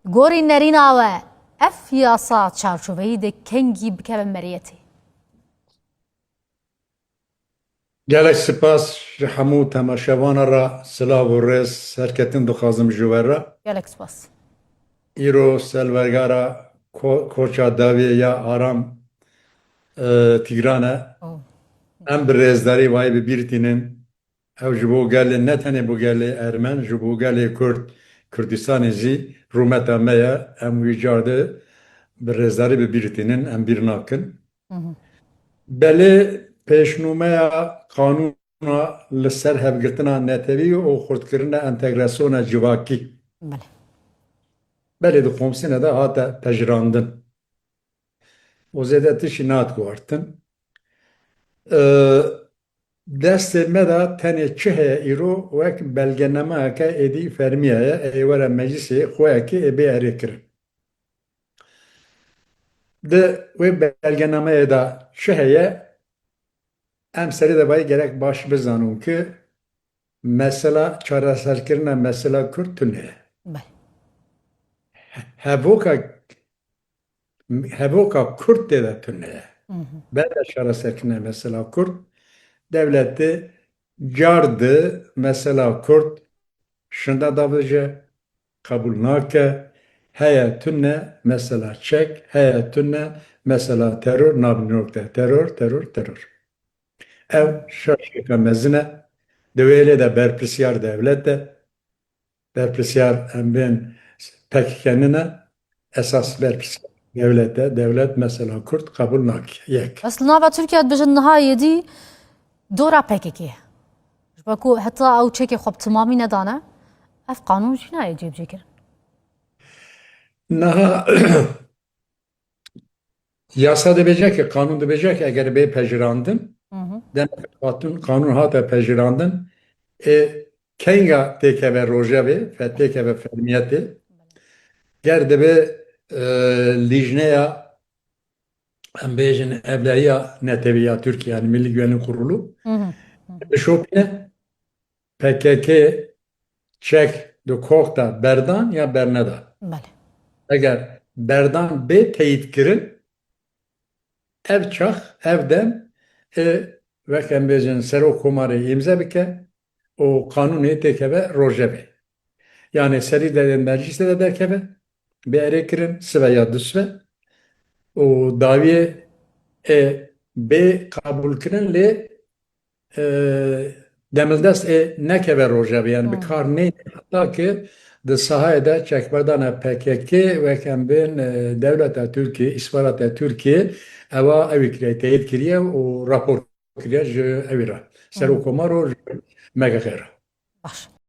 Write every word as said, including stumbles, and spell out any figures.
Gorî nerîna we, ev yasa çarçoveyî de kengî bikeve meriyetê? Gelek spas ji hemû temaşevana re silav û rêz serketin dixwazim ji we re. Gelek spas. Îro selwergara ko-, koça dawiyê ya Aram, e, Tîgran e. Oh. Em bi rêzdarî vayê bi bîr tînin. Ew ji bo gelê, ne tenê bo gelê Ermen, ji bo gelê Kurd, Kurdistanê jî rûmeta me ye. Em wî car de bi rêzdarî bi bîr tînin, em bîr nakin. Hı hı. Belê pêşnûmeya qanûna li ser hevgirtina netewî û xurtkirina entegrasyona civakî. Belê. Belê di komsîne de hate pejirandin. Û zêde tiştî nat guhartin. Ee, destê me de tenê çi heye îro wek belgenemeyeke êdî fermî heye, ê were meclisê xwe yekê ê bê erê kirin. Di wê belgenameyê de çi heye? Em serê de bayê gerek baş bizanin ki mesela çareserkirina mesela Kurd tune ye. Belê. Hevoka, hevoka Kurd tê de tune ye. Hı hı. Bere çareserkirina mesela Kurd, dewletê car di mesela Kurd şinda davêje, qebûl nake, heye tune mesela çek, heye tune mesela teror, navnîrok de teror, teror, teror. Ev şaşiyeke mezin e. Di wê yê de berpirsiyar dewlet e. Berpirsiyar em bên P K K nine. Esas berpirsiyar dewlet e. Dewlet mesela Kurd qebûl nake. Yek. Bes li nava Tirkiye dibêjin niha êdî dora P K K ye. Ji ber ku heta ew çekê xwe bi timamî nedane, ev qanûn jî nayê cêbicêkirin. Niha yasa dibêje ki, qanûn dibêje ki eger bê pejirandin, Hı hı. demek hatun, qanûn hate pejirandin, ê kenga têkeve rojevê, fe-, têkeve fermiyetê, ger dibe, e, lîjneya, em bêjin, Evlehiya Netewî ya Tirkiye, yani Milli Güvenlik Kurulu, Hı hı. Hı hı. bişopîne, P K K çek di kox de berdan ya berneda? Belê. Eger berdan bê teyîd kirin, ev çax, ev dem, e, wek em bêjin, Serok Komarê îmze bike û qanûnê têkeve rojevê. Yani serî de meclîsê de derkeve, bê erê kirin, sibe ya du sibe û dawiyê ê bê qebûl kirin lê e, demildest ê nekeve rojevê, yani bi Hmm. kar neyne, heta ki di sahayê de çekberdana P K K wek em bên, e, dewleta Tirkiye, îstixbarata Tirkiye, ewa ewî kiriye, teyîd kiriye û rapor kiriye ji ewî re. Serok Hmm. Komar û ji M K K re. Baş.